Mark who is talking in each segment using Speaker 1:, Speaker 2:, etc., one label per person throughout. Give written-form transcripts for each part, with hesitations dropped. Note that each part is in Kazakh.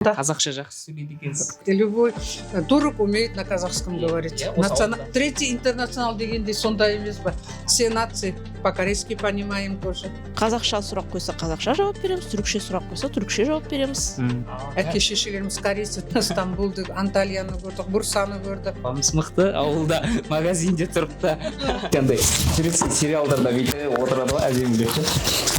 Speaker 1: Да.
Speaker 2: Қазақша жақсы сөйлейді екенсіз.
Speaker 1: Любой турок умеет на казахском говорить.
Speaker 2: Иә, осы ауылда.
Speaker 1: Третий интернационал дегенде сондай емес па? Все нации по-корейски понимаем тоже.
Speaker 3: Қазақша сұрақ қойса, қазақша жауап береміз, түрікше сұрақ қойса, түрікше жауап береміз.
Speaker 1: Әке шешелеріміз корейцы. Стамбулды, Анталияны көрдік, Бурсаны көрдік.
Speaker 2: Апамыз мықты, ауылда магазинде тұрып та андай турецкий сериалдарда бүйтіп отырады ғой әдемілеп ше,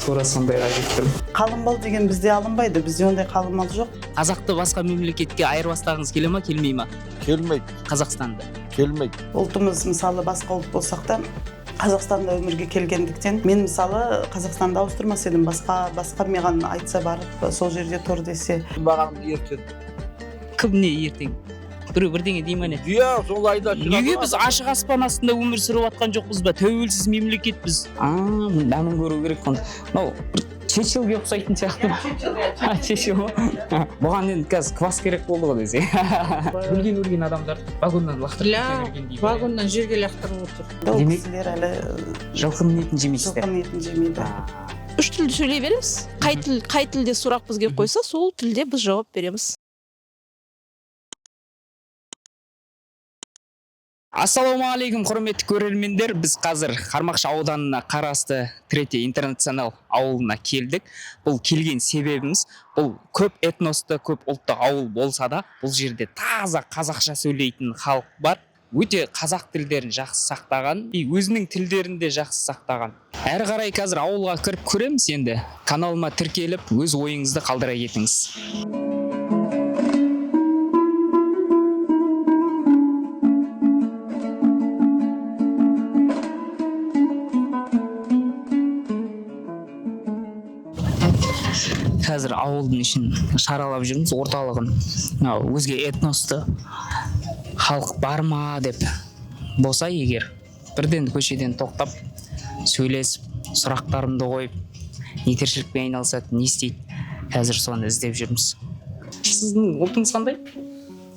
Speaker 2: тура сондайға келіп тұрмын.
Speaker 4: Қалың мал деген бізде алынбайды, бізде ондай қалың мал жоқ.
Speaker 2: Қазақты басқа мемлекетке айырбастағыңыз келе ма, келмей ма?
Speaker 5: Келмейді.
Speaker 2: Қазақстанды.
Speaker 5: Келмейді.
Speaker 4: Ұлтымыз, мысалы, басқа ұлт болсақ та, Қазақстанда өмірге келгендіктен, мен, мысалы, Қазақстанды ауыстырмас едім басқа. Маған айтса, барып сол жерде тұр десе.
Speaker 5: Маған ертең.
Speaker 2: Кім, не ертең? Біреу бірдеңе дей ма, не?
Speaker 5: Иә, сол айда шығады.
Speaker 2: Неге біз ашық аспан астында өмір сүріп жатқан жоқпыз ба? Тәуелсіз мемлекетпіз. А, дәмін көру керек қой. Мынау бір чечилге ұқсайтын сияқты. А, чечил ма? Бұған енді қазір квас керек болды ғой десең. Өлген адамдар вагоннан лақтырып
Speaker 1: Ля,
Speaker 2: кете берген дейді.
Speaker 1: Вагоннан жерге лақтырып отыр.
Speaker 4: Ол
Speaker 2: Демек-
Speaker 4: кісілер әлі
Speaker 2: Жылқының етін жемейсіздер.
Speaker 4: Жылқының етін жемейді.
Speaker 3: Үш тілде сөйлей береміз. Қай тіл, қай тілде сұрақ бізге қойса, сол тілде біз жауап береміз.
Speaker 2: Ассалаумағалейкум, құрметті көрермендер! Біз қазір Қармақшы ауданына қарасты Третий интернационал ауылына келдік. Бұл келген себебіміз, бұл көп этносты, көп ұлтты ауыл болса да, бұл жерде таза қазақша сөйлейтін халық бар. Өте қазақ тілдерін жақсы сақтаған и өзінің тілдерін де жақсы сақтаған. Әрі қарай қазір ауылға кіріп көреміз. Енді каналыма тіркеліп, өз ойыңызды қалдыра кетіңіз. Қазір ауылдың ішін шаралап жүрміз, орталығын. Мынау өзге этносты халық бар ма деп болса егер, бірден көшеден тоқтап, сөйлесіп, сұрақтарымды қойып, не тіршілікпен айналысады, не істейді, қазір соны іздеп жүрміз. Сіздің ұлтыңыз қандай?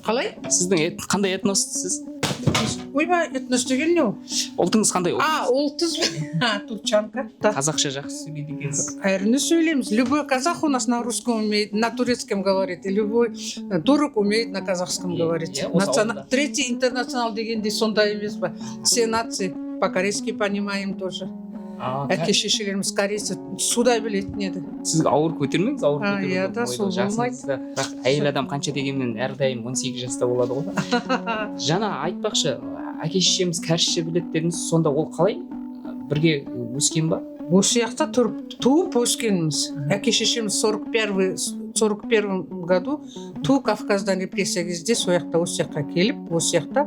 Speaker 1: Қалай?
Speaker 2: Сіздің қандай этноссыз?
Speaker 1: Ойбай, этнос деген не ол?
Speaker 2: Ұлтыңыз қандай?
Speaker 1: А, ұлтыз. А, турчанка. Да.
Speaker 2: Қазақша жақсы сөйлейді екенсіз.
Speaker 1: Әрине сөйлейміз. Любой казах у нас на русском умеет, на турецком говорит. И любой турок умеет на казахском говорить.
Speaker 2: Иә, осы ауылда.
Speaker 1: Третий интернационал дегенде сондай емес па? Все нации по-корейски понимаем тоже. Әке шешелеріміз корейцы, суда білетін еді.
Speaker 2: Сіз ауыр көтермеңіз, ауыр
Speaker 1: А,
Speaker 2: көтеру
Speaker 1: иә да,
Speaker 2: болмайды
Speaker 1: сол
Speaker 2: ғой, жасыңызда. Бірақ әйел адам қанша дегенмен әрдайым 18 жаста болады ғой. Жаңа айтпақшы, әке шешеміз кәрісше біледі дедіңіз, сонда ол қалай, бірге өскен ба?
Speaker 1: Осы жақта тұрып, туып өскенбіз. Әке шешеміз 41 году ту Кавказдан репрессия кезде сол жақта осы жаққа келіп, осы жақта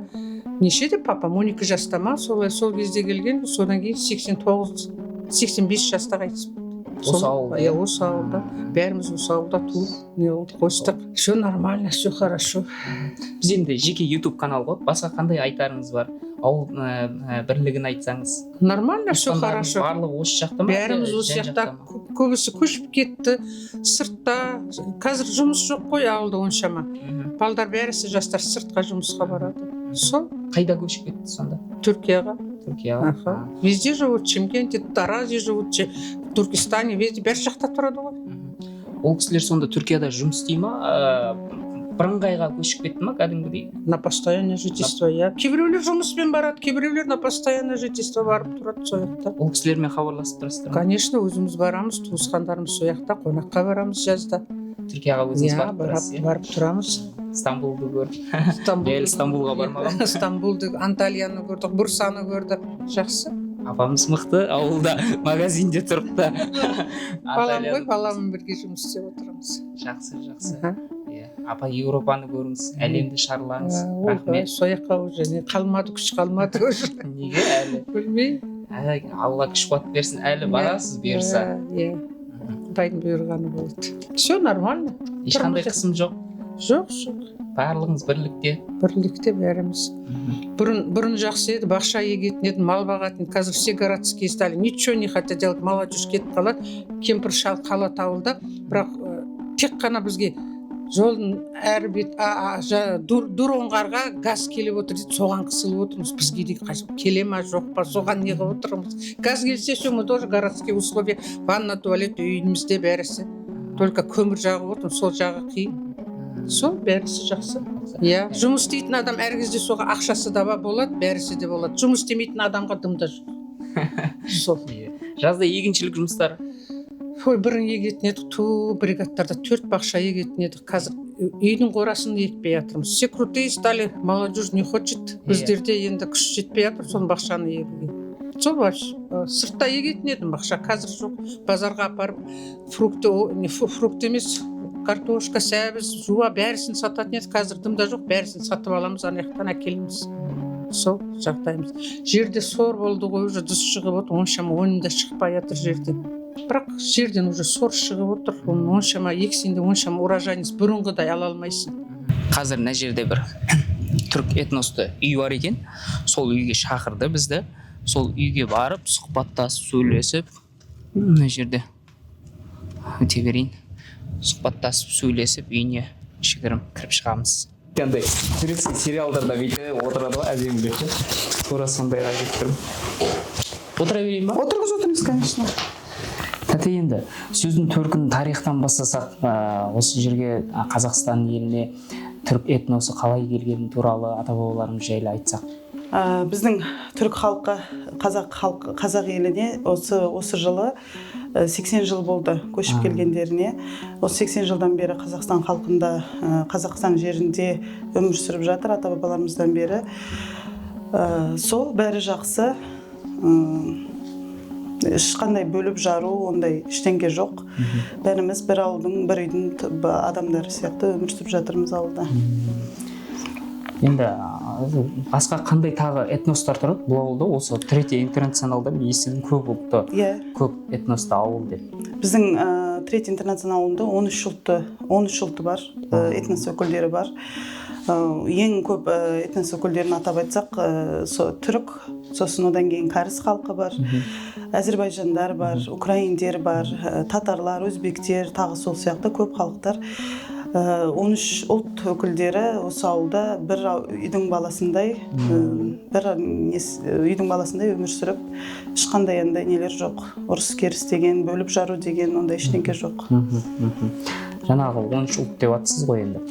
Speaker 1: нешеде, папам 12 жаста ма, солай, сол кезде келген. Содан кейін 89, 85 жаста қайтыс болды.
Speaker 2: Осы ауылда,
Speaker 1: Иә,
Speaker 2: иә?
Speaker 1: осы ауылда. Бәріміз осы ауылда туып, не болдық, өстік. Все нормально, все хорошо.
Speaker 2: Біз енді жеке YouTube канал ғой, басқа қандай айтарыңыз бар? Ауыл бірлігін айтсаңыз.
Speaker 1: Нормально, все
Speaker 2: Туысқандарыңыз
Speaker 1: хорошо.
Speaker 2: барлығы осы жақта ма,
Speaker 1: Бәріміз
Speaker 2: әлде
Speaker 1: осы
Speaker 2: жан
Speaker 1: жақта.
Speaker 2: жақта ма?
Speaker 1: Көбісі көшіп кетті сыртта. Қазір жұмыс жоқ қой ауылда оншама. Балдар бәрісі, жастар сыртқа жұмысқа барады сол.
Speaker 2: Қайда көшіп кетті сонда?
Speaker 1: Түркияға.
Speaker 2: Түркияға.
Speaker 1: Аха. Везде живут, в Чимкенте, Таразе живут, в Туркестане, везде, бәр жақта тұрады ғой.
Speaker 2: Ол кісілер сонда Түркияда жұмыс істей ма? Бірыңғайға көшіп кетті ма кәдімгідей?
Speaker 1: На постоянное жительство, иә. Кейбіреулер жұмыспен барады, кейбіреулер на постоянное жительство барып тұрады сол жақта.
Speaker 2: Ол кісілермен хабарласып тұрасыздар ма?
Speaker 1: Конечно, өзіміз барамыз, туысқандарымыз сол жақта, қонаққа барамыз жазда.
Speaker 2: Түркияға өзіңіз
Speaker 1: Иә,
Speaker 2: барып
Speaker 1: барып,
Speaker 2: тұрасыз, иә?
Speaker 1: барып тұрамыз.
Speaker 2: Стамбулды көріп.
Speaker 1: Стамбул.
Speaker 2: Мен әлі Стамбулға бармағанмын.
Speaker 1: Стамбулды, Анталияны көрдік, Бурсаны көрдік. Жақсы.
Speaker 2: Апамыз мықты, ауылда магазинде тұрып та.
Speaker 1: Балам ғой, баламмен бірге жұмыс істеп отырамыз.
Speaker 2: Жақсы, жақсы.
Speaker 1: Аха.
Speaker 2: Иә, апа, Еуропаны көріңіз, әлемді шарлаңыз.
Speaker 1: Ойбай,
Speaker 2: Рахмет.
Speaker 1: сол жаққа уже не қалмады, күш қалмады уже.
Speaker 2: Неге әлі?
Speaker 1: Білмеймін.
Speaker 2: Әлі Алла күш қуат берсін, әлі барасыз бұйырса.
Speaker 1: Иә, Құдайдың бұйырғаны болады. Все нормально.
Speaker 2: Ешқандай қысым жоқ?
Speaker 1: Жоқ, жоқ.
Speaker 2: Барлығыңыз бірлікте.
Speaker 1: Бірлікте бәріміз. Бұрын жақсы еді, бақша егетін еді, мал бағатын. Қазір все городские стали, ничего не хотят делать, молодежь кетіп қалады, кемпір шал қалады ауылда. Бірақ тек қана бізге жолдың әрі бет Дуроңғарға газ келіп отыр дейді, соған қысылып отырмыз. Бізге де келе ма, жоқ па, соған не қылып отырмыз. Газ келсе, все, мы тоже городские условия, ванна, туалет үйімізде бәрісі. Только көмір жағып отырмыз, сол жағы қиын. Сол бәрісі жақсы. Иә, жұмыс істейтін адам әр кезде соға ақшасы да бар болады, бәрісі де болады. Жұмыс істемейтін адамға дым да жоқ. Сол.
Speaker 2: Иә. Жазда егіншілік жұмыстары?
Speaker 1: Ой, бұрын егетін едік, ту бригадтарда төрт бақша егетін едік. Қазір үйдің қорасын екпей жатырмыз. Все крутые стали, молодежь не хочет. Біздерде енді күш жетпей жатыр соны бақшаны егуге. Сол вообще, сыртта егетін едім бақша, қазір жоқ. Базарға апарып фрукты, не, фрукт емес, картошка, сәбіз, жуа бәрісін сататын едік. Қазір дым да жоқ, бәрісін сатып аламыз, ана жақтан әкелеміз. Сол жағдайымыз. Жерде сор болды ғой, уже тұз шығып отыр, оншама өнім де шықпай жатыр жерден. Бірақ жерден уже сор шығып отыр, оны оншама ексең де оншама урожайность бұрынғыдай ала алмайсың.
Speaker 2: Қазір мына жерде бір түрік этносты үй бар екен, сол үйге шақырды бізді. Сол үйге барып сұхбаттасып, сөйлесіп, мына жерде өте берейін, сұхбаттасып, сөйлесіп, үйіне кішігірім кіріп шығамыз. Андай турецкий сериалдарда бүйтіп отырады ғой әдемілеп ше, тура сондайға келіп тұрмын. Отыра берейін ба?
Speaker 4: Отырыңыз, отырыңыз, конечно.
Speaker 2: Тәте, енді сөздің төркінін тарихтан бастасақ, осы жерге, Қазақстан еліне түрік этносы қалай келгені туралы, ата бабаларымыз жайлы айтсақ.
Speaker 4: Біздің түрік халқы қазақ халқы, қазақ еліне осы жылы 80 жыл болды көшіп келгендеріне. Осы 80 жылдан бері Қазақстан халқында, Қазақстан жерінде өмір сүріп жатыр ата бабаларымыздан бері. Сол бәрі жақсы. Ешқандай бөліп жару ондай ештеңе жоқ. Бәріміз бір ауылдың, бір үйдің адамдары сияқты өмір сүріп жатырмыз ауылда.
Speaker 2: Енді басқа қандай тағы этностар тұрады бұл ауылда? Осы Третий Интернационалда мен естідім, көп ұлтты, көп этносты ауыл деп.
Speaker 4: Біздің Третий Интернационал ауылында 13 ұлтты, 13 ұлты бар, этнос өкілдері бар. Ең көп этнос өкілдерін атап айтсақ, түрік, сосын одан кейін кәріс халқы бар, әзірбайжандар бар, украиндер бар, татарлар, өзбектер, тағы сол сияқты көп халықтар. 13 ұлт өкілдері осы ауылда бір үйдің баласындай, бір үйдің баласындай өмір сүріп, ешқандай андай нелер жоқ, ұрыс керіс деген, бөліп жару деген ондай ештеңе жоқ.
Speaker 2: Жаңағы 13 ұлт деп жатсыз ғой, енді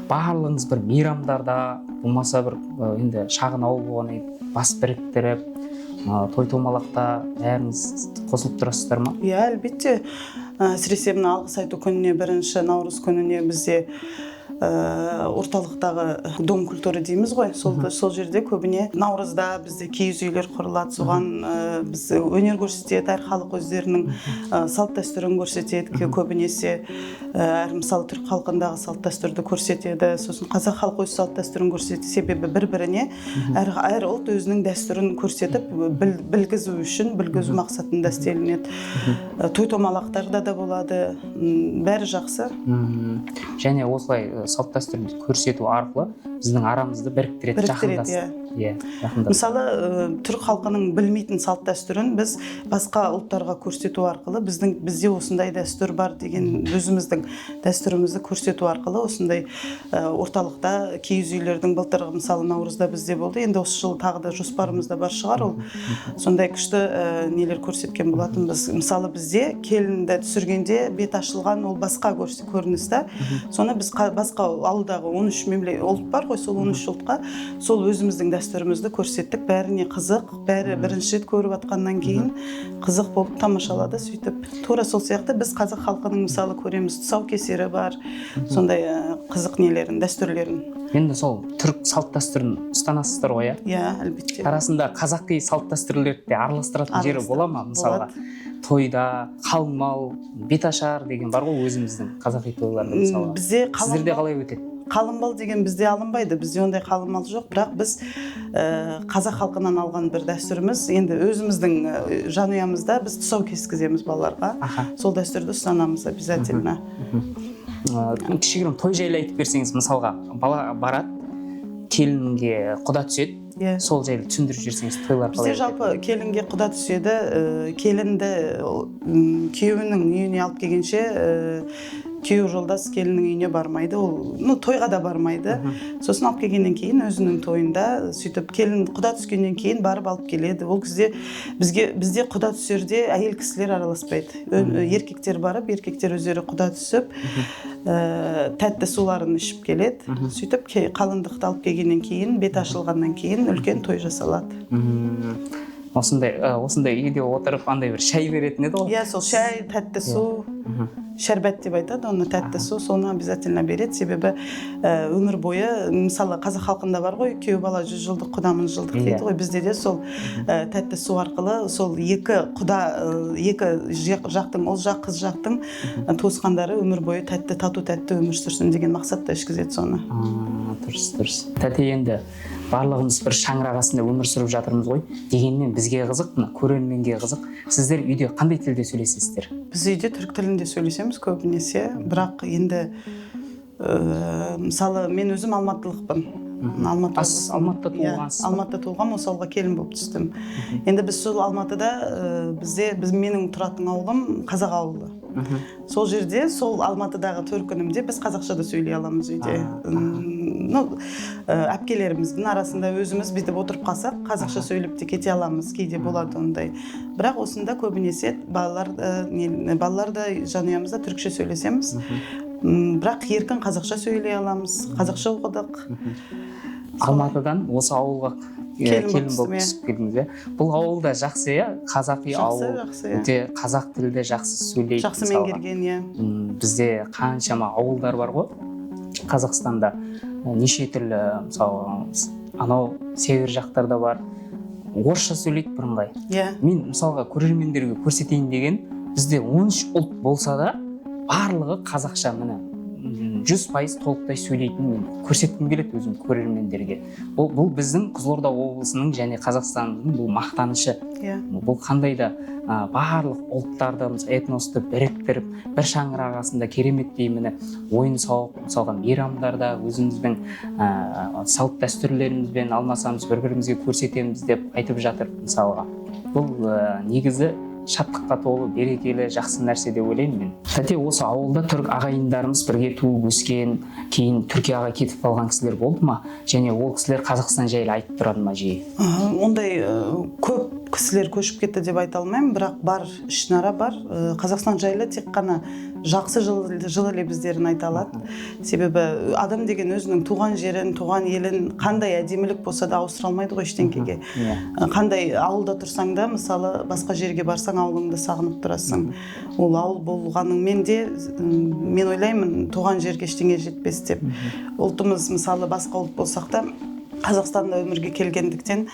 Speaker 2: барлығыңыз бір мейрамдарда болмаса бір енді шағын ауыл болғаннан кейін бас біріктіріп, той томалақта бәріңіз қосылып тұрасыздар ма?
Speaker 4: Иә, әлбетте. Әсіресе мына алғыс айту күніне, 1 наурыз күніне бізде орталықтағы дом культуры дейміз ғой, сол жерде көбіне наурызда бізде киіз үйлер құрылады. Соған біз өнер көрсетеді, әр халық өздерінің салт дәстүрін көрсетеді. Көбінесе әр, мысалы, түрік халқындағы салт дәстүрді көрсетеді, сосын қазақ халқы өз салт дәстүрін көрсетеді. Себебі бір біріне әр ұлт өзінің дәстүрін көрсетіп, білгізу үшін, білгізу мақсатында істелінеді. Той томалақтарда да болады. Бәрі жақсы.
Speaker 2: Және осылай салт дәстүрді көрсету арқылы біздің арамызды біріктіреді,
Speaker 4: Біріктіреді,
Speaker 2: жақындастырады, иә, жақындастырады.
Speaker 4: Мысалы, түрік халқының білмейтін салт дәстүрін біз басқа ұлттарға көрсету арқылы, бізде осындай дәстүр бар деген өзіміздің дәстүрімізді көрсету арқылы осындай орталықта киіз үйлердің былтыр, мысалы, наурызда бізде болды. Енді осы жылы тағы да жоспарымызда бар шығар ол. Сондай күшті нелер көрсеткен болатынбыз. Мысалы, бізде келінді түсіргенде бет ашылған, ол басқа көрініс та. Соны біз басқа ауылдағы 13 ұлт бар ғой, сол 13 ұлтқа сол өзіміздің дәстүрімізді көрсеттік. Бәріне қызық, бәрі бірінші рет көріп жатқаннан кейін қызық болып тамашалады сөйтіп. Тура сол сияқты біз қазақ халқының, мысалы, көреміз, тұсаукесері бар, сондай қызық нелерін, дәстүрлерін.
Speaker 2: Енді сол түрік салт дәстүрін ұстанасыздар ғой, иә?
Speaker 4: Иә, әлбетте.
Speaker 2: Арасында қазақи салт дәстүрлерді де араластыратын жері бола ма? Мысалға, тойда қалың мал, беташар деген бар ғой өзіміздің қазақи тойларда, мысалға.
Speaker 4: Бізде қалың
Speaker 2: Сіздерде қалай өтеді?
Speaker 4: Қалың мал деген бізде алынбайды, бізде ондай қалың мал жоқ. Бірақ біз қазақ халқынан алған бір дәстүріміз, енді өзіміздің жанұямызда біз тұсау кескіземіз балаларға. Сол дәстүрді ұстанамыз обязательно.
Speaker 2: Кішігірім той жайлы айтып берсеңіз. Мысалға, бала барады, келінге құда түседі. Сол жайлы түсіндіріп жіберсеңіз, тойлар
Speaker 4: Бізде
Speaker 2: қалай өтеді?
Speaker 4: жалпы келінге құда түседі. Келінді күйеуінің үйіне алып келгенше Күйеу жолдас келіннің үйіне бармайды, ол, ну, тойға да бармайды. Сосын алып келгеннен кейін өзінің тойында сөйтіп келін құда түскеннен кейін барып алып келеді. Ол кезде бізге, бізде құда түсерде әйел кісілер араласпайды. Еркектер барып, еркектер өздері құда түсіп, тәтті суларын ішіп келеді. Сөйтіп қалыңдықты алып келгеннен кейін, бет ашылғаннан кейін үлкен той жасалады.
Speaker 2: Осындай үйде отырып, андай бір шай беретін еді ғой.
Speaker 4: Иә, сол шай, тәтті су, шәрбәт деп айтады оны, тәтті су, соны обязательно береді. Себебі өмір бойы, мысалы, қазақ халқында бар ғой, күйеу бала 100 жылдық, құда 1000 жылдық дейді ғой. Бізде де сол тәтті су арқылы сол екі құда, екі жақтың, ұл жақ, қыз жақтың туысқандары өмір бойы тәтті, тату тәтті өмір сүрсін деген мақсатта ішкізеді соны.
Speaker 2: А, дұрыс, дұрыс, тәте. Енді барлығымыз бір шаңырақ астында өмір сүріп жатырмыз ғой. Дегенмен бізге қызық, мына көрерменге қызық, сіздер үйде қандай тілде сөйлесесіздер?
Speaker 4: Біз үйде түрік тілінде сөйлесеміз көбінесе, бірақ енді мысалы, мен өзім алматылықпын. Алматы
Speaker 2: А, сіз
Speaker 4: облысының.
Speaker 2: Алматыда
Speaker 4: Иә,
Speaker 2: туылғансыз ба?
Speaker 4: Алматыда туылғанмын, осы ауылға келін болып түстім. Енді біз сол Алматыда, бізде біз, менің тұратын ауылым қазақ ауылы. Сол жерде, сол Алматыдағы төркінімде біз қазақша да сөйлей аламыз үйде. Ну, әпкелеріміздің арасында өзіміз бүйтіп отырып қалсақ, қазақша сөйлеп те кете аламыз, кейде болады ондай. Бірақ осында көбінесе балалар, балалар да, жанұямызда түрікше сөйлесеміз. Бірақ еркін қазақша сөйлей аламыз, қазақша оқыдық.
Speaker 2: Алматыдан осы ауылға
Speaker 4: Келін болып
Speaker 2: келін болып
Speaker 4: түстім, иә.
Speaker 2: түсіп келдіңіз, иә. Бұл ауыл да жақсы, иә, қазақи
Speaker 4: Жақсы,
Speaker 2: ауыл.
Speaker 4: жақсы, иә.
Speaker 2: Өте қазақ тілді жақсы сөйлейді
Speaker 4: Жақсы
Speaker 2: мысалға.
Speaker 4: меңгерген, иә.
Speaker 2: Бізде қаншама ауылдар бар ғой Қазақстанда, неше түрлі, мысалы, анау север жақтарда бар, орысша сөйлейді бірыңғай. Мен мысалға көрермендерге көрсетейін деген, бізде 13 ұлт болса да, барлығы қазақша, міне, 100% толықтай сөйлейтінін мен көрсеткім келеді өзім көрермендерге. Бұл біздің Қызылорда облысының және Қазақстанның бұл мақтанышы. Бұл қандай да барлық ұлттарды, мысалы, этносты біріктіріп, бір шаңырақ астында кереметтей, міне, ойын сауық, мысалға, мейрамдарда өзіміздің салт дәстүрлерімізбен алмасамыз, бір бірімізге көрсетеміз деп айтып жатыр. Мысалға, бұл негізі шаттыққа толы, берекелі, жақсы нәрсе деп ойлаймын мен. Тәте, осы ауылда түрік ағайындарымыз, бірге туып өскен, кейін Түркияға кетіп қалған кісілер болды ма және ол кісілер Қазақстан жайлы айтып тұрады ма жиі?
Speaker 4: Ондай көп кісілер көшіп кетті деп айта алмаймын, бірақ бар, ішінара бар. Қазақстан жайлы тек қана жақсы, жылы, жылы лебіздерін айта алады. Себебі адам деген өзінің туған жерін, туған елін қандай әдемілік болса да ауыстыра алмайды ғой ештеңкеге. Қандай ауылда тұрсаң да, мысалы, басқа жерге барсаң, ауылыңды сағынып тұрасың. Ол ауыл болғаныңмен де, мен ойлаймын, туған жерге ештеңе жетпес деп. Ұлтымыз, мысалы, басқа ұлт болсақ та, Қазақстанда өмірге келгендіктен,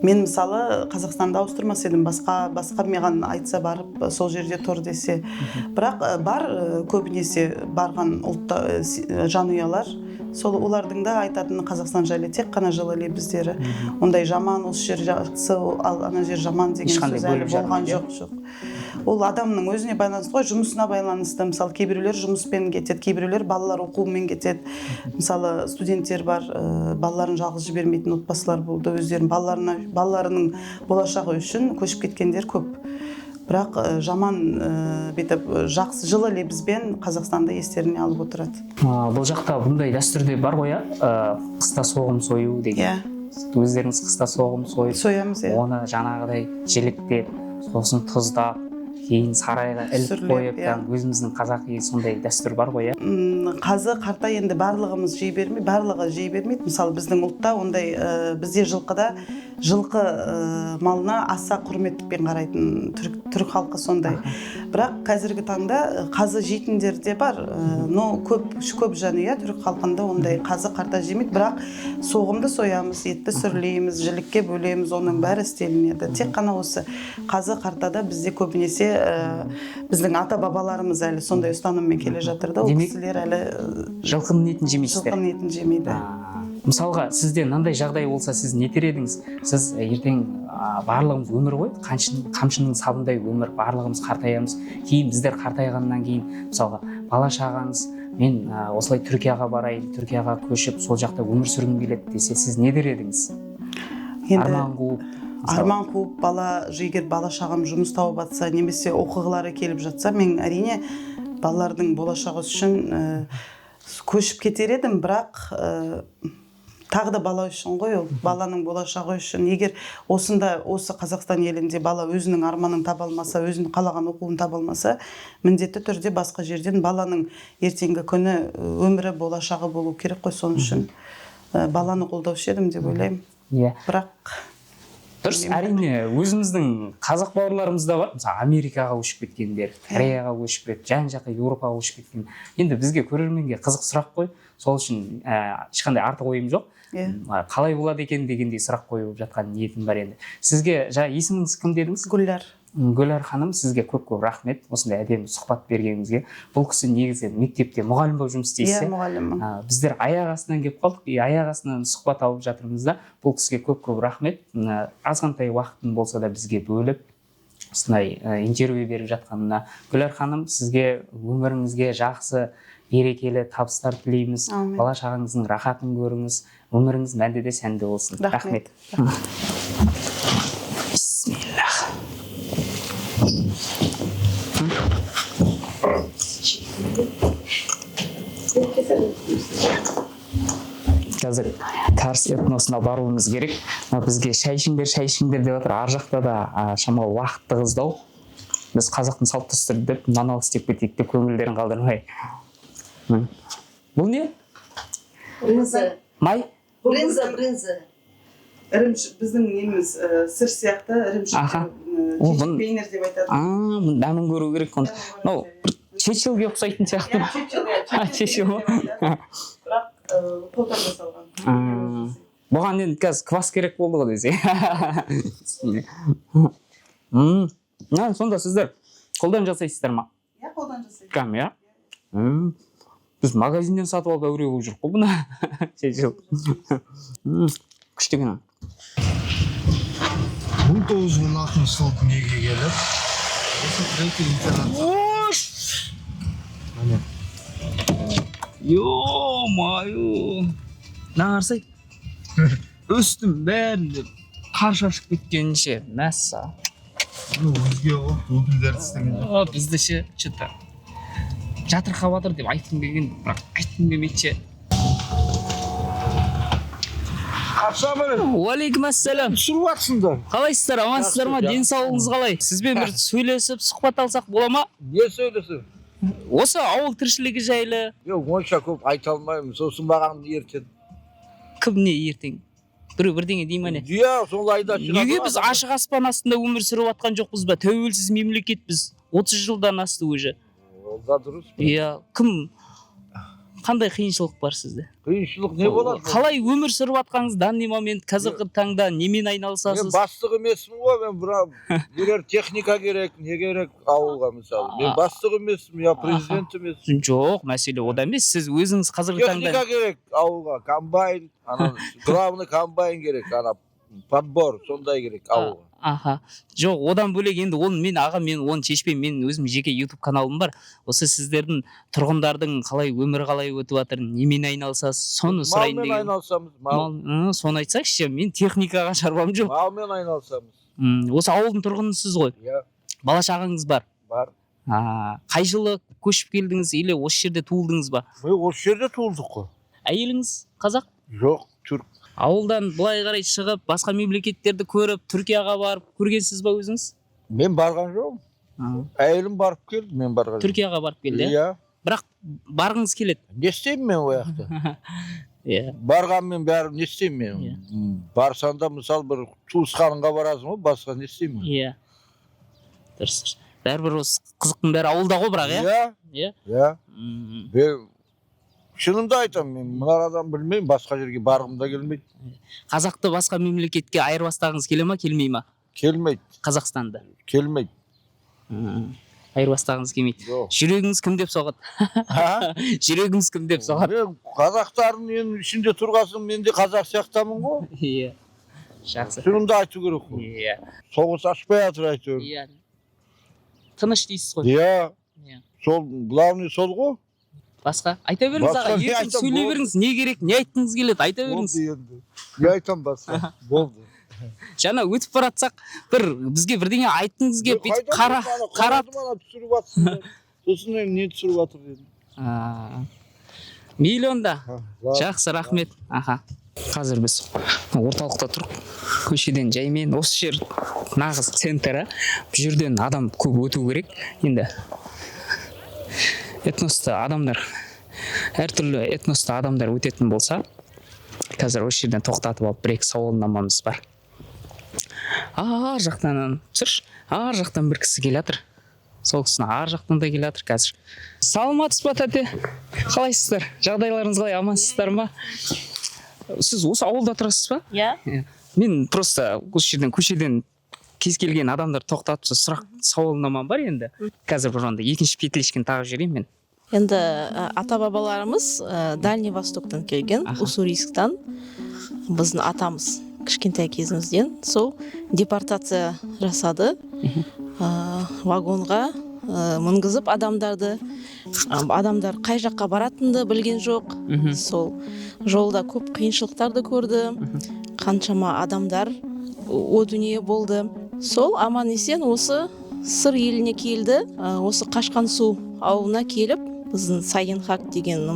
Speaker 4: мен, мысалы, Қазақстанды ауыстырмас едім басқа, басқа маған айтса, барып сол жерде тұр десе. Бірақ бар, көбінесе барған ұлтта жанұялар, сол олардың да айтатыны Қазақстан жайлы тек қана жылы лебіздері. Ондай жаман, осы жер жақсы, ал ана жер жаман деген
Speaker 2: Ешқандай
Speaker 4: сөз әлі
Speaker 2: бөліп
Speaker 4: болған
Speaker 2: жармайды, иә?
Speaker 4: жоқ, жоқ. Ол адамның өзіне байланысты ғой, жұмысына байланысты. Мысалы, кейбіреулер жұмыспен кетеді, кейбіреулер балалар оқуымен кетеді. Мысалы, студенттер бар, балаларын жалғыз жібермейтін отбасылар болды, өздерінің балаларына, балаларының болашағы үшін көшіп кеткендер көп. Бірақ жаман, бүйтіп жақсы, жылы лебізбен Қазақстанды естеріне алып отырады.
Speaker 2: Бұл жақта бұндай дәстүр де бар ғой, иә. Қыста соғым сою деген.
Speaker 4: Иә.
Speaker 2: Өздеріңіз қыста соғым сойып,
Speaker 4: Соямыз, иә.
Speaker 2: оны жаңағыдай жіліктеп, сосын тұздап, кейін сарайға іліп
Speaker 4: Сүрлеп,
Speaker 2: қойып,
Speaker 4: иә.
Speaker 2: кәдімгі өзіміздің қазақи сондай дәстүр бар ғой, иә.
Speaker 4: Қазы қарта енді барлығымыз жей бермей, барлығы жей бермейді. Мысалы, біздің ұлтта ондай, бізде жылқыда, жылқы малына аса құрметтікпен қарайтын түрік халқы сондай. Бірақ қазіргі таңда қазы жейтіндер де бар, но көп, көп жанұя түрік халқында ондай қазы қарта жемейді. Бірақ соғымды соямыз, етті сүрлейміз, жілікке бөлеміз, оның бәрі істелінеді. Тек қана осы қазы қартада бізде көбінесе біздің ата бабаларымыз әлі сондай ұстаныммен келе жатыр да, ол
Speaker 2: Демек,
Speaker 4: кісілер әлі
Speaker 2: жылқының етін жемейсіздер?
Speaker 4: Жылқының етін жемейді.
Speaker 2: Мысалға, сізде мынандай жағдай болса, сіз не етер едіңіз? Сіз ертең, барлығымыз өмір ғой, қамшының сабындай өмір, барлығымыз қартаямыз. Кейін біздер қартайғаннан кейін, мысалға, бала шағаңыз мен осылай Түркияға барайын, Түркияға көшіп, сол жақта өмір сүргім келеді десе, сіз не дер едіңіз?
Speaker 4: Енді
Speaker 2: Арман қуып мысалы.
Speaker 4: Арман қуып, бала, егер бала шағам жұмыс тауып жатса немесе оқығылары келіп жатса, мен әрине Балалардың болашағы үшін көшіп кетер едім, бірақ тағы да бала үшін ғой ол, баланың болашағы үшін. Егер осында, осы Қазақстан елінде бала өзінің арманын таба алмаса, өзінің қалаған оқуын таба алмаса, міндетті түрде басқа жерден баланың ертеңгі күні, өмірі, болашағы болу керек қой. Сол үшін баланы қолдаушы едім деп ойлаймын. Бірақ
Speaker 2: Дұрыс, әрине, өзіміздің қазақ бауырларымыз да бар, мысалы, Америкаға көшіп кеткендер, Кореяға көшіп кетіп, жан жаққа, Еуропаға көшіп кеткен. Енді бізге, көрерменге қызық сұрақ қой, сол үшін ешқандай артық ойым жоқ. Қалай болады екен дегендей сұрақ қойып жатқан ниетім бар. Енді сізге, жаңа есіміңіз кім дедіңіз?
Speaker 4: Гүллар.
Speaker 2: Гүллар ханым, сізге көп көп рахмет осындай әдемі сұхбат бергеніңізге. Бұл кісі негізі мектепте мұғалім болып жұмыс істейсіз,
Speaker 4: Иә,
Speaker 2: иә?
Speaker 4: мұғаліммін.
Speaker 2: Біздер аяқ астынан келіп қалдық и аяқ астынан сұхбат алып жатырмыз да. Бұл кісіге көп көп рахмет. Мына азғантай уақытын болса да бізге бөліп, осындай интервью беріп жатқанына. Гүләр ханым, сізге өміріңізге жақсы, берекелі табыстар тілейміз.
Speaker 4: Әумин.
Speaker 2: Бала шағаңыздың рахатын көріңіз, өміріңіз мәнді де сәнді болсын.
Speaker 4: Рахмет.
Speaker 2: Рахмет. Бисмиллах. Қазір кәріс этносына баруымыз керек. Мына бізге шай ішіңдер, шай ішіңдер деп жатыр. Ар жақта да шамалы уақыт тығыздау. Біз қазақтың салт дәстүрі деп, нан алып істеп кетейік деп, көңілдерін қалдырмай. Бұл не?
Speaker 3: Брынза.
Speaker 2: Май.
Speaker 3: Брынза, брынза.
Speaker 4: Ірімшік біздің неміз, сыр сияқты ірімшік.
Speaker 2: О, бұны-
Speaker 4: Пейнир деп айтады.
Speaker 2: А, бұның дәмін көру керек оны. Мынау бір чечилге ұқсайтын сияқты.
Speaker 4: Иә,
Speaker 2: А, чечил ма?
Speaker 4: Бірақ қолдан жасалған.
Speaker 2: Бұған енді қазір квас керек болды ғой десе. Мына сонда сіздер қолдан жасайсыздар ма?
Speaker 4: Иә, қолдан жасайды.
Speaker 2: Кәдімгі, иә. Біз магазиннен сатып алып әуре болып жүрік қой бұны. Чечил. Күшті екен.
Speaker 6: 1916 жылы дүниеге келіп, осы третий интернат. Міне.
Speaker 2: Ё-моё, мына қарасай, үстім бәрінде қар шашып кеткенше, мәссаған.
Speaker 6: Бұл өзге ұлт өкілдері істеген жоқ.
Speaker 2: О, бізді ше, че-то жатырқап жатыр деп айтқым келген, бірақ айтқым келмейді ше.
Speaker 5: Ассалаумағалейкум.
Speaker 2: Уалейкум ассалам.
Speaker 5: Түсіріп жатсыңдар.
Speaker 2: Қалайсыздар, амансыздар ма?
Speaker 5: Жақсы.
Speaker 2: Денсаулығыңыз қалай? Сізбен бір сөйлесіп, сұхбат алсақ бола ма?
Speaker 5: Не сөйлесің?
Speaker 2: Осы ауыл тіршілігі жайлы.
Speaker 5: Жоқ, онша көп айта алмаймын. Сосын маған ертең.
Speaker 2: Кім, не ертең? Біреу бірдеңе дей ма, не?
Speaker 5: Иә, сол айда шығады.
Speaker 2: Неге, біз ашық аспан астында өмір сүріп жатқан жоқпыз ба? Тәуелсіз мемлекетпіз, 30 жылдан асты уже.
Speaker 5: Ол да дұрыс.
Speaker 2: Иә, кім, қандай қиыншылық бар сізде?
Speaker 5: Қиыншылық не болады?
Speaker 2: Қалай өмір сүріп жатқаныңыз, данный момент, қазіргі таңда немен
Speaker 5: Мен
Speaker 2: айналысасыз?
Speaker 5: бастық емеспін ғой, мен бірақ бірер техника керек, не керек ауылға, мысалы. Мен бастық емеспін, я президент емеспін.
Speaker 2: Жоқ, мәселе ода емес, сіз өзіңіз қазіргі таңда
Speaker 5: Техника керек ауылға, комбайн, ана главный комбайн керек, ана подбор сондай керек ауылға.
Speaker 2: Аха, жоқ, одан бөлек енді оны мен, аға, мен оны шешпеймін. Мен өзім жеке YouTube каналым бар. Осы сіздердің, тұрғындардың қалай, өмірі қалай өтіп жатыр, немен айналысасыз, соны сұрайын
Speaker 5: Малмен
Speaker 2: деген.
Speaker 5: айналысамыз, мал.
Speaker 2: Мал, соны айтсаңызшы, мен техникаға шаруам жоқ.
Speaker 5: Малмен айналысамыз.
Speaker 2: Осы ауылдың тұрғынысыз ғой?
Speaker 5: Иә.
Speaker 2: Бала шағаңыз бар?
Speaker 5: Бар.
Speaker 2: А, қай жылы көшіп келдіңіз или осы жерде туылдыңыз ба?
Speaker 5: Ми осы жерде туылдық қой.
Speaker 2: Әйеліңіз қазақ?
Speaker 5: Жоқ, түрік.
Speaker 2: Ауылдан былай қарай шығып, басқа мемлекеттерді көріп, Түркияға барып көргенсіз ба өзіңіз?
Speaker 5: Мен барған жоқпын. Әйелім барып келді, мен барған жоқпын.
Speaker 2: Түркияға барып келді, иә?
Speaker 5: Иә.
Speaker 2: Бірақ барғыңыз келеді?
Speaker 5: Не істеймін мен ол жақта? Барғанмен бәрі не істеймін мен? Барсаң да, мысалы, бір туысқаныңға барасың ғой, басқа не істеймін?
Speaker 2: Иә, дұрыс. Бәрібір осы қызықтың бәрі ауылда ғой, бірақ, иә?
Speaker 5: Иә.
Speaker 2: Иә.
Speaker 5: Иә. Мен шынымды айтамын, мен мына арадан білмеймін, басқа жерге барғым да келмейді.
Speaker 2: Қазақты басқа мемлекетке айырбастағыңыз келе ма, келмей ма?
Speaker 5: Келмейді.
Speaker 2: Қазақстанды.
Speaker 5: Келмейді.
Speaker 2: Айырбастағыңыз келмейді?
Speaker 5: Жоқ.
Speaker 2: Жүрегіңіз кім деп соғады?
Speaker 5: А?
Speaker 2: Жүрегіңіз кім деп соғады?
Speaker 5: Мен қазақтардың енді ішінде тұрғасын, мен де қазақ сияқтамын ғой.
Speaker 2: Иә, жақсы.
Speaker 5: Шынымды айту керек қой. Соғыс ашпай жатыр әйтеуір.
Speaker 2: Иә, тыныш дейсіз ғой.
Speaker 5: Иә.
Speaker 2: Иә.
Speaker 5: Сол главный сол ғой.
Speaker 2: Басқа айта беріңіз,
Speaker 5: Басқа
Speaker 2: аға,
Speaker 5: не
Speaker 2: еркін
Speaker 5: айтсам
Speaker 2: сөйлей
Speaker 5: болды.
Speaker 2: беріңіз. Не керек, не айтқыңыз келеді, айта беріңіз.
Speaker 5: Болды енді. Не айтамын басқа? Болды.
Speaker 2: Жаңа өтіп бара жатсақ, бір бізге бірдеңе айтқыңыз келіп, бүйтіп қара қарап
Speaker 5: Ана түсіріп жатсыңдар. Сосын мен не түсіріп жатыр дедім.
Speaker 2: А, мейлі онда. Жақсы, рахмет. Аха, қазір біз орталықта тұрып, көшеден жаймен, осы жер нағыз центрі, бұл жерден адам көп өту керек. Енді этносты адамдар, әртүрлі этносты адамдар өтетін болса, қазір осы жерден тоқтатып алып, бір екі сауалнамамыз бар. Ар жақтан түсірші, ар жақтан бір кісі келе жатыр, сол кісіні ар жақтан да келе жатыр қазір. Саламатсыз ба, тәте? Қалайсыздар, жағдайларыңыз қалай, амансыздар ма? Сіз осы ауылда тұрасыз ба?
Speaker 3: Иә.
Speaker 2: Мен просто осы жерден, көшеден кез келген адамдар тоқтатып, сол сұрақ, сауалнамам бар. Енді қазір бір онда екінші петличканы тағып жіберейін мен.
Speaker 3: Енді ата бабаларымыз Дальний Востоктан келген, Уссурийсктан. Біздің атамыз кішкентай кезімізден сол депортация жасады. Вагонға мінгізіп адамдарды, адамдар қай жаққа баратынды білген жоқ. Сол жолда көп қиыншылықтарды көрді. Қаншама адамдар о дүние болды. Сол аман есен осы Сыр еліне келді. Осы Қашқан су ауылына келіп, біздің Сайынхак деген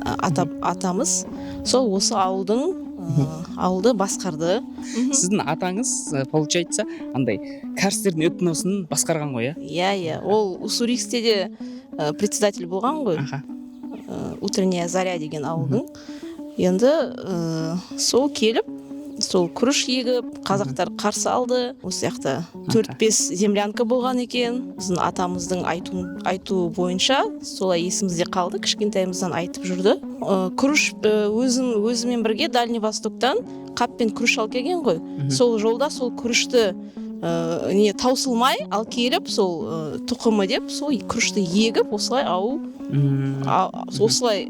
Speaker 3: атамыз сол осы ауылды басқарды.
Speaker 2: Сіздің атаңыз, получается, андай кәрістердің этносын басқарған ғой, иә?
Speaker 3: Иә, ол Уссурийскте де председатель болған ғой. Утренняя Заря деген ауылдың. Енді сол келіп, сол күріш егіп, қазақтар қарсы алды. Осы жақта төрт бес землянка болған екен. Біздің атамыздың айтуы бойынша солай есімізде қалды, кішкентайымыздан айтып жүрді. Күріш өзімен бірге Дальний Востоктан қаппен күріш алып келген ғой. Сол жолда сол күрішті не таусылмай алып келіп, сол тұқымы деп, сол күрішті егіп, осылай ауыл осылай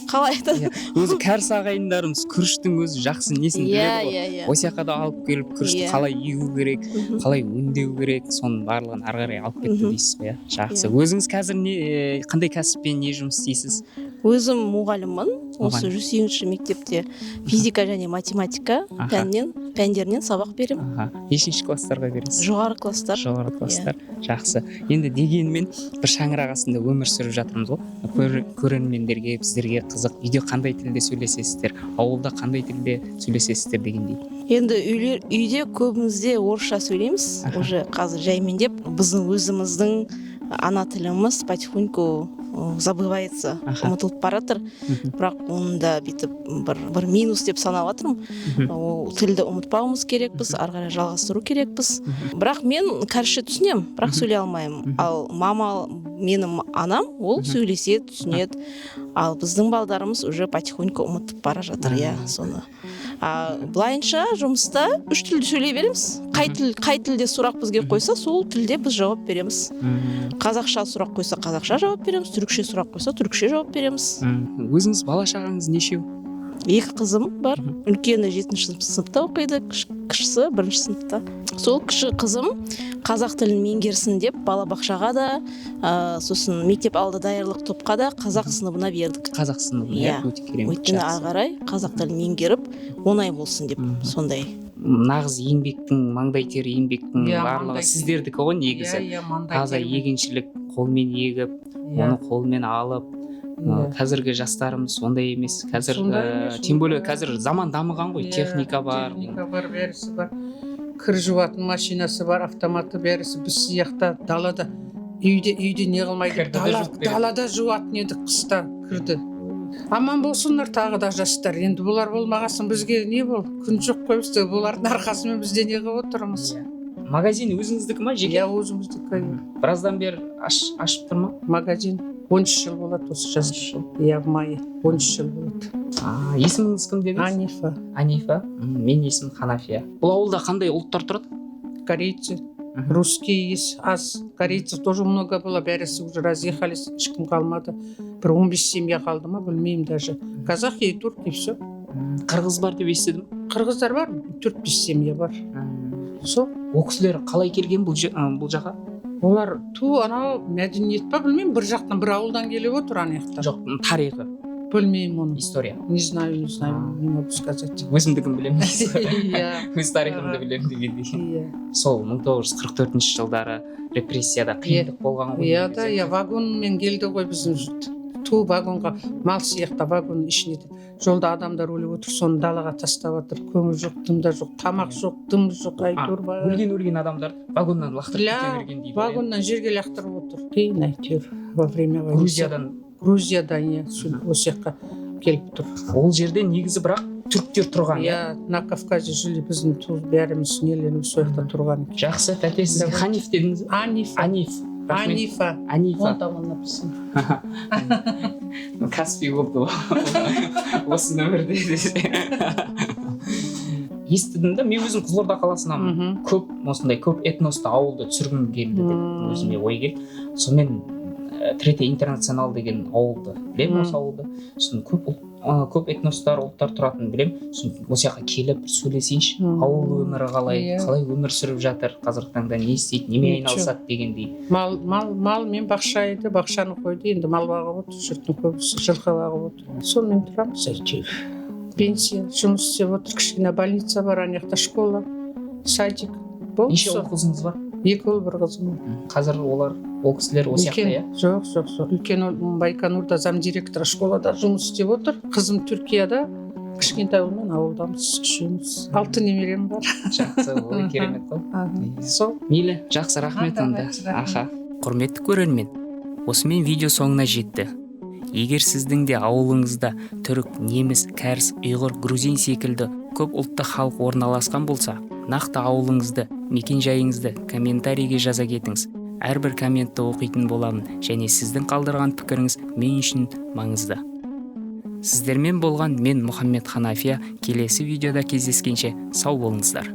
Speaker 3: қалай айтады?
Speaker 2: Иә, өзі кәріс ағайындарымыз күріштің өзі жақсы несін біледі ғой.
Speaker 3: иә иә
Speaker 2: Осы жаққа да алып келіп, күрішті қалай егу керек, қалай өңдеу керек, соның барлығын ары қарай алып кетті дейсіз ғой, иә? Жақсы.
Speaker 3: Иә.
Speaker 2: Өзіңіз қазір не, қандай кәсіппен, не жұмыс істейсіз?
Speaker 3: Өзім мұғаліммін осы
Speaker 2: Мұғалім.
Speaker 3: 108-ші мектепте физика және математика пәндерінен сабақ беремін.
Speaker 2: Аха, нешінші класстарға бересіз?
Speaker 3: Жоғары класстар.
Speaker 2: Жоғары класстар, жақсы. Енді дегенмен бір шаңырақ астында өмір сүріп жатырмыз ғой. Көрермендерге, біздерге қызық, үйде қандай тілде сөйлесесіздер, ауылда қандай тілде сөйлесесіздер дегендей.
Speaker 3: Енді үйде көбімізде орысша сөйлейміз. Уже қазір жаймендеп біздің өзіміздің ана тіліміз потихоньку забывается, ұмытылып бара жатыр. Бірақ оны да бүйтіп бір минус деп санап жатырмын. Ол тілді ұмытпауымыз керекпіз, ары қарай жалғастыру керекпіз. Бірақ мен кәрісше түсінемін, бірақ сөйлей алмаймын. Ал мама, менің анам, ол сөйлеседі, түсінеді. Ал біздің балдарымыз уже потихоньку ұмытып бара жатыр, иә, соны. А былайынша жұмыста үш тілде сөйлей береміз. Қай тілде сұрақ бізге қойса, сол тілде біз жауап береміз. Қазақша сұрақ қойса, қазақша жауап береміз, түрікше сұрақ қойса, түрікше жауап береміз.
Speaker 2: Өзіңіз бала шағаңыз нешеу?
Speaker 3: Екі қызым бар. Үлкені жетінші сыныпта оқиды, кішісі бірінші сыныпта. Сол кіші қызым қазақ тілін меңгерсін деп балабақшаға да, сосын мектеп алды даярлық топқа да қазақ сыныбына бердік.
Speaker 2: Қазақ сыныбына, иә?
Speaker 3: Иә.
Speaker 2: Өте керемет.
Speaker 3: Өйткені
Speaker 2: Жақсы.
Speaker 3: ары қарай қазақ тілін меңгеріп оңай болсын деп, сондай.
Speaker 2: Нағыз еңбектің, маңдай тері еңбектің
Speaker 1: Иә,
Speaker 2: барлығы
Speaker 1: маңдай тері.
Speaker 2: сіздердікі ғой негізі.
Speaker 1: Иә, маңдай
Speaker 2: Таза
Speaker 1: терімен.
Speaker 2: егіншілік, қолмен егіп, оны қолмен алып. Қазіргі жастарымыз ондай емес қазір.
Speaker 1: Сондай емес,
Speaker 2: Тем более
Speaker 1: ондай.
Speaker 2: қазір заман дамыған ғой,
Speaker 1: Иә,
Speaker 2: техника бар.
Speaker 1: Техника бар, бәрісі бар, кір жуатын машинасы бар, автоматы, бәрісі. Біз сияқты далада, үйде не қылмайды.
Speaker 2: Кірді де жуып береді.
Speaker 1: Далада жуатын едік қыста кірді. Аман болсындар тағы да жастар. Енді бұлар болмағасын, бізге не бол, күн жоқ қой бізде. Бұлардың арқасымен бізде не қылып отырмыз.
Speaker 2: Магазин өзіңіздікі ма, жеке?
Speaker 1: Иә, өзіміздікі.
Speaker 2: Біраздан бері ашып тұр ма?
Speaker 1: Магазин 13 жыл болады осы жазда, иә, в мае 13 жыл болады.
Speaker 2: А, есіміңіз кім дедіңіз?
Speaker 1: Анифа.
Speaker 2: Анифа. Менің есімім Ханафия. Бұл ауылда қандай ұлттар тұрады?
Speaker 1: Корейцы, русские есть аз. Корейцев тоже много было, бәрісі уже разъехались, ешкім қалмады. Бір 15 семья қалды ма, білмеймін даже. Казахи и турки, все.
Speaker 2: Қырғыз бар деп естідім.
Speaker 1: Қырғыздар бар, төрт бес семья бар, сол.
Speaker 2: Ол кісілер қалай келген бұл жаққа?
Speaker 1: Олар ту анау мәдениет па, білмеймін, бір жақтан, бір ауылдан келіп отыр ана жақтан.
Speaker 2: Жоқ, тарихы.
Speaker 1: Білмеймін оны.
Speaker 2: История.
Speaker 1: Не знаю, не знаю, не могу сказать.
Speaker 2: Өзімдікін білемін дейсіз ғой.
Speaker 1: Иә.
Speaker 2: Өз тарихымды білемін дегендей.
Speaker 1: Иә.
Speaker 2: Сол 1944 жылдары репрессияда қиындық болған ғой.
Speaker 1: Иә да,
Speaker 2: негізі.
Speaker 1: иә, вагонмен келді ғой біздің жұрт. Ту вагонға, мал сияқты вагонның ішіне. Жолда адамдар өліп отыр, соны далаға тастап жатыр. Көмір жоқ, дым да жоқ, тамақ жоқ, дым жоқ, әйтеуір бар.
Speaker 2: Өлген адамдар вагоннан лақтырып кете берген дейді ғой, иә?
Speaker 1: Вагоннан жерге лақтырып отыр. Қиын әйтеуір во время войны.
Speaker 2: Грузиядан.
Speaker 1: Грузиядан, иә, осы жаққа келіп тұр.
Speaker 2: Ол жерде негізі бірақ түріктер тұрған, иә?
Speaker 1: Иә, на Кавказе жили біздің туыс бәріміз, нелеріміз сол жақта тұрған екен.
Speaker 2: Жақсы, тәте, сізге
Speaker 1: Давай.
Speaker 2: Ханиф дедіңіз бе?
Speaker 1: Анифа.
Speaker 2: Аниф. Рахмет.
Speaker 1: Анифа.
Speaker 2: Анифа.
Speaker 1: Вон там он написано.
Speaker 2: Каспий болды осы нөмірде десе. Естідім да, мен өзім Қызылорда қаласынанмын. Көп осындай көп этносты ауылды түсіргім келді деп өзіме ой келді. Сонымен Третий Интернационал деген ауылды білемін, осы ауылды. Сосын көп ұлт, көп этностар, ұлттар тұратынын білемін. Сосын осы жаққа келіп бір сөйлесейінші, ауыл өмірі қалай, қалай өмір сүріп жатыр қазіргі таңда, не істейді, немен
Speaker 1: Ничего.
Speaker 2: айналысады дегендей.
Speaker 1: Мал мен бақша еді, бақшаны қойды, енді мал бағып отыр, жұрттың көбісі жылқы бағып отыр. Сонымен тұрамыз әйтеуір. Пенсия, жұмыс істеп отыр, кішкене больница бар, ана жақта школа, садик. Болды
Speaker 2: Неше
Speaker 1: сол.
Speaker 2: ұл қызыңыз бар?
Speaker 1: Екі ұл, бір қызым бар.
Speaker 2: Қазір олар, ол кісілер осы жақта, иә?
Speaker 1: Жоқ. Үлкен ұлым Байконурда замдиректора школада жұмыс істеп отыр. Қызым Түркияда, кішкентай ұлмен ауылдамыз, үшеуміз. Алты немерем бар.
Speaker 2: Жақсы, ой, керемет қой. Иә.
Speaker 1: Сол.
Speaker 2: Мейлі, жақсы, рахмет онда.
Speaker 1: Давайте, рахмет.
Speaker 2: Аха. Құрметті көрермен, осымен видео соңына жетті. Егер сіздің де ауылыңызда түрік, неміс, кәріс, ұйғыр, грузин секілді көп ұлтты халық орналасқан болса, нақты ауылыңызды, мекен жайыңызды комментарийге жаза кетіңіз. Әрбір комментті оқитын боламын және сіздің қалдырған пікіріңіз мен үшін маңызды. Сіздермен болған мен, Мұхаммед Ханафия. Келесі видеода кездескенше сау болыңыздар.